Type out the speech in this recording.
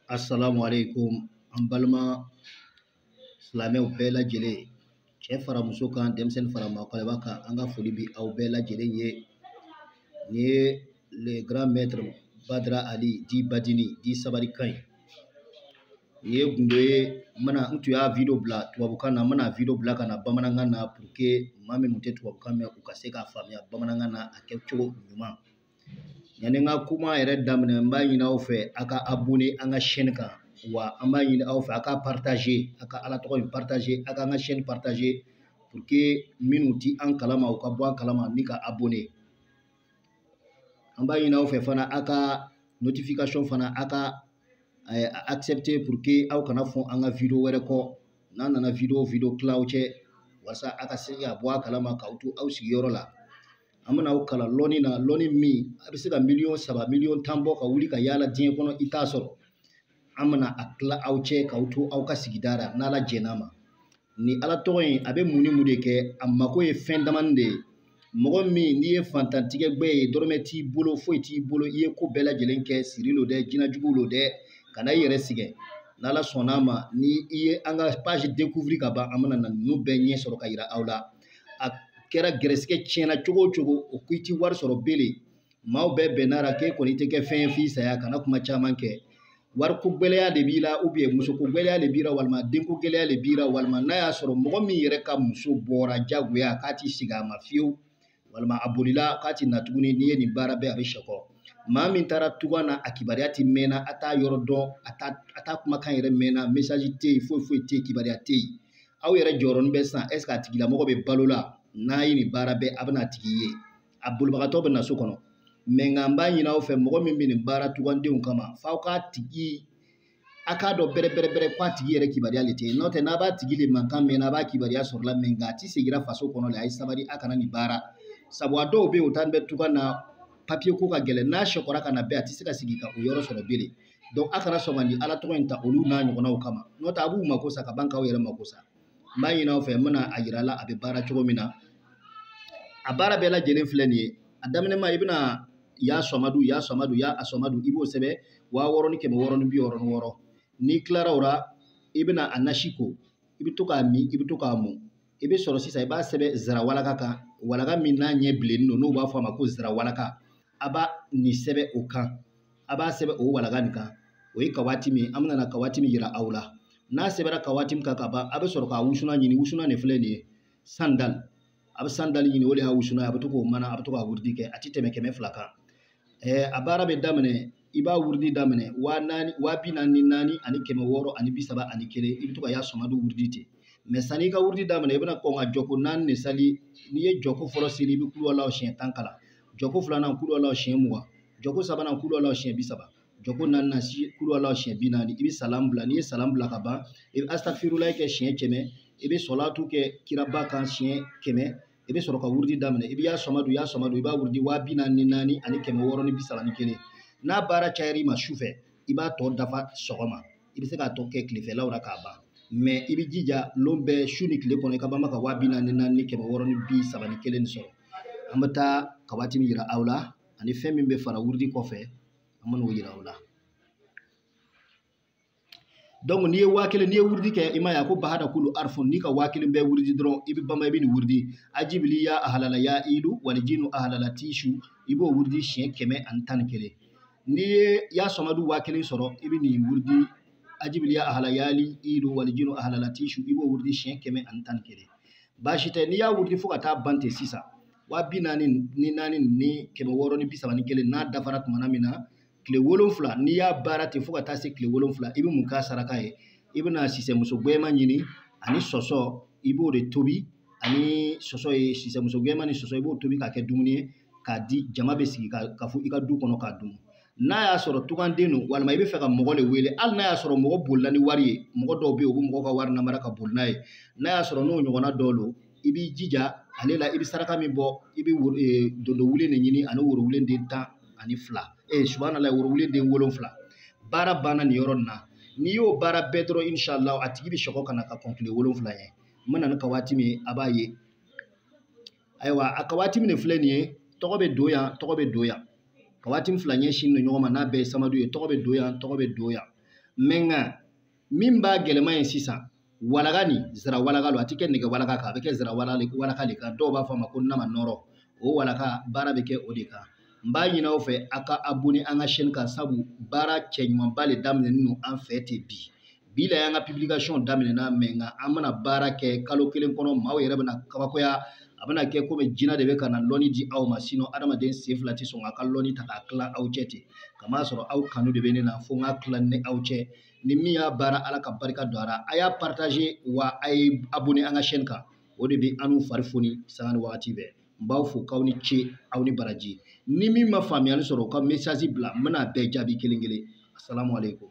Assalamu alaikum an balima silamɛw bɛɛ lajɛlen, cɛ fara muso kan, denmisɛnnin fara maakɔrɔba kan, an ka foli bi aw bɛɛ lajɛlen ye. Nin ye le grand maître Badara Ali di Badini di Sabali kan ye. Nin ye gundo ye, n bɛna n tun y'a video bila tubabukan na, n bɛna video bila ka na bamanankan na pour que maa minnu tɛ tubabukan mɛn u ka se k'a faamuya bamanankan na a kɛcogo ɲuman. Yani n ka kuma yɛrɛ daminɛ, n b'a ɲini aw fɛ a ka abonné an ka chaîne kan, wa an b'a ɲini aw fɛ a ka partager, a ka Ala tɔgɔ in partager, a ka an ka chaîne partager pour que minnu ti an kalama u ka bɔ an kalama ni ka abonné. An b'a ɲini aw fɛ fana a ka notification fana a ka accepter pour que aw kana fɔ an ka video wɛrɛ kɔ n'an nana video tila aw cɛ, walasa a ka se ka bɔ a kalama k'aw to aw sigiyɔrɔ la. An bɛna aw kalan lɔnni na, lɔnni min a bɛ se ka miliyɔn 3 miliyɔn 10 bɔ ka wuli ka yaala diɲɛ kɔnɔ i t'a sɔrɔ. An bɛna a tila aw cɛ k'aw to aw ka sigida la n'Ala jɛn'a ma. Ni Ala tɔgɔ in a bɛ mun ni mun de kɛ, a mako ye fɛn damani de ye. Mɔgɔ min n'i ye fantantigɛ gbɛ ye, dɔrɔmɛ t'i bolo, foyi t'i bolo, i ye ko bɛɛ lajɛlen kɛ, siri lo dɛ, jinɛjugu lo dɛ, ka na i yɛrɛ sɛgɛn. N'Ala sɔnn'a ma, ni i ye an ka page découvrir ka ban, an bɛna na ninnu bɛɛ ɲɛ sɔrɔ ka yira aw la. A kɛra gɛrɛsɛgɛ tiɲɛna cogo o cogo, o ko i ti wari sɔrɔ bele, maaw bɛɛ bɛnna la k'e kɔni tɛ kɛ fɛn ye f'i saya, kana kuma caman kɛ. Wariko gɛlɛya de b'i la, ou bien musoko gɛlɛya de b'i la, walima denko gɛlɛya de b'i la, walima n'a y'a sɔrɔ mɔgɔ min yɛrɛ ka muso bɔra jagoya k'a ti sigi a ma fiyewu, walima a bolila k'a ti na tuguni, n'i ye nin baara bɛɛ a bɛ sɛkɔ. Maa min taara tugan na, a kibaruya ti mɛnna, a t'a yɔrɔ dɔn, a t'a kumakan yɛrɛ mɛnna, message tɛ yen, foyi foyi tɛ yen, kibaruya tɛ yen. Aw yɛrɛ jɔyɔrɔnin bɛ sisan, est ce que a tigilamɔgɔ bɛ balo la? N'a ye nin baara bɛɛ, a bɛna a tigi ye, a bolibagatɔ bɛ na so kɔnɔ. Mɛ nka n b'a ɲini aw fɛ, mɔgɔ min bɛ nin baara tugandenw kama, f'aw k'a tigi, a k'a dɔn bɛrɛ bɛrɛ bɛrɛ k'a tigi yɛrɛ kibaruya le tɛ yen. N'o tɛ n'a b'a tigi le mankan mɛn, n'a b'a kibaruya sɔrɔla, mɛ nka a ti seginna faso kɔnɔ le, a ye sabali, a kana nin baara. Sabu a dɔw bɛ yen, u taa bɛ tugan na, papiye ko ka gɛlɛn, n'a sɔkɔra ka na bɛɛ, a ti se ka sigi ka o yɔrɔ sɔrɔ bilen. Donc a kana sɔn ka nin Ala tɔgɔ in ta olu n'a ɲɔgɔnnaw kama, n'o tɛ a b'u mako sa ka ban k'aw yɛrɛ mako sa. N b'a ɲini aw fɛ, n bɛna a yira la a bɛ baara cogo min na. A baara bɛɛ lajɛlen filɛ nin ye. A daminɛ ma, i bɛna ya sɔmadu, ya sɔmadu, ya asɔmadu, i b'o sɛbɛn 6666. N'i tilara o la, i bɛna a nasi ko, i bɛ to k'a min, i bɛ to k'a mun. I bɛ sɔrɔ sisan, i b'a sɛbɛn zarawalaka kan, walaka min n'a ɲɛ bilennen don, n'o b'a fɔ a ma ko zarawalaka. A b'a nin sɛbɛn o kan, a b'a sɛbɛn o walaka nin kan. O ye kawati min, an bɛna na kawati min yira aw la. N'a sɛbɛnna kawati min kan ka ban, a bɛ sɔrɔ k'a wusuna ɲini. Wusuna nin filɛ nin ye, sandal. A bɛ sandal ɲini, o de y'a wusuna ye. A bɛ to k'o mana, a bɛ to k'a wurudi kɛ, a ti tɛmɛ 200 kan. A baara bɛ daminɛ, i b'a wurudi daminɛ waa naani, 44631. I bɛ to ka ya sɔmadu wurudi ten. Mɛ sanni i ka wurudi daminɛ, i bɛna kɔn ka jɔko 4 de sali. N'i ye jɔko fɔlɔ seli, i bɛ kuluwalaw siɲɛ 10 kalan, jɔko filanan kuluwalaw siɲɛ 20, jɔko sabanan kuluwalaw siɲɛ 30, jɔko naaninan kuluwalaw siɲɛ 40. I bɛ salam bila. N'i ye salam bila ka ban, i bɛ asitafirulayi kɛ siɲɛ 100, i bɛ sɔlatu kɛ kiraba kan siɲɛ 100, i bɛ sɔrɔ ka wurudi daminɛ. I bɛ ya sɔmadu, ya sɔmadu, i b'a wurudi 44631. N'a baara cayara i ma su fɛ, i b'a tɔ dafa sɔgɔma, i bɛ se k'a tɔ kɛ tilefɛlaw la k'a ban. Mɛ i bɛ jija lon bɛɛ su ni tile kɔnɔ, i ka banba ka 44631 nin sɔrɔ. An bɛ taa kawati min yira aw la, ani fɛn min bɛ fara wurudi kɔfɛ, an bɛn'o yira aw la. Donc n'i ye 1000, n'i ye wurudi kɛ, i m'a ye a ko bahada kulu arfun, n'i ka 1000 bɛɛ wurudi dɔrɔn, i bɛ banba, i bɛ nin wurudi ajibili ya ahalala ya ilu walijinu ahalala tishu, i b'o wurudi siɲɛ 111. N'i ye ya sɔmadu 1000 sɔrɔ, i bɛ nin wurudi ajibili ya ahala ya ilu walijinu ahalala tishu, i b'o wurudi siɲɛ 111. Baasi tɛ, n'i y'a wurudi fo ka taa ban ten sisan, 44631, n'a dafara tumana min na, tile 7, n'i y'a baara ten fo ka taa se tile 7, i bɛ mun k'a saraka ye? I bɛna sisɛmuso gbɛma ɲini ani sɔsɔ, i b'o de tobi, ani sɔsɔ ye sisɛmuso gbɛma ni sɔsɔ, i b'o tobi k'a kɛ dumuni ye k'a di jama bɛ sigi ka fɔ i ka du kɔnɔ k'a dun. N'a y'a sɔrɔ tuganden don, walima i bɛ fɛ ka mɔgɔ de wele, hali n'a y'a sɔrɔ mɔgɔ bolila ni wari ye, mɔgɔ dɔw bɛ yen u bɛ mɔgɔ ka wari namara ka boli n'a ye, n'a y'a sɔrɔ n'o ɲɔgɔnna dɔw don, i b'i jija ale la, i bɛ saraka min bɔ, i bɛ dondowulen de ɲini ani worowulen den 12, subhanallah, worowulen den 7. Baara banna nin yɔrɔ nin na. N'i y'o baara bɛɛ dɔrɔn, inshallah, a tigi bɛ sɔgɔ ka na ka kɔn tile 7 ɲɛ. N bɛna ni kawati min ye, a b'a ye. Ayiwa, a kawati min de filɛ nin ye, tɔgɔ bɛ don yan, tɔgɔ bɛ don yan. Kawati min fila ɲɛsin don ɲɔgɔn ma, n'a bɛɛ ye samadu ye, tɔgɔ bɛ don yan, tɔgɔ bɛ don yan. Mais nka min b'a gɛlɛma ye sisan, walaga ni zira walaga lo, a ti kɛ nɛgɛ walaga kan, a bɛ kɛ zira walaka de kan. Dɔw b'a fɔ a ma ko nama nɔrɔ. O walaka baara bɛ kɛ o de kan. N b'a ɲini aw fɛ, a ka abonné an ka chaîne kan, sabu baara cɛɲumanba le daminɛnen don an fɛ ten. Bi bi la y'an ka publication daminɛna, mais nka an bɛna baara kɛ kalo kelen kɔnɔ, maaw yɛrɛ bɛna kabakoya. A bɛna kɛ komi jinɛ de bɛ ka na lɔnni di aw ma, sinon adamaden sen fila tɛ sɔn k'a ka lɔnni ta k'a tila aw cɛ ten. Kamasɔrɔ aw kanu de bɛ ne na, fo n ka tila ni aw cɛ. Ni min y'a baara, Ala ka barika don a la. A y'a partager, wa a ye abonné an ka chaîne kan. O de bɛ an n'u fari foni sanga ni wagati bɛɛ. N b'aw fo k'aw ni ce, aw ni baraji. Ni min ma faamuyali sɔrɔ, u ka message bila, n bɛna bɛɛ jaabi kelen kelen. Asalamu aleykum.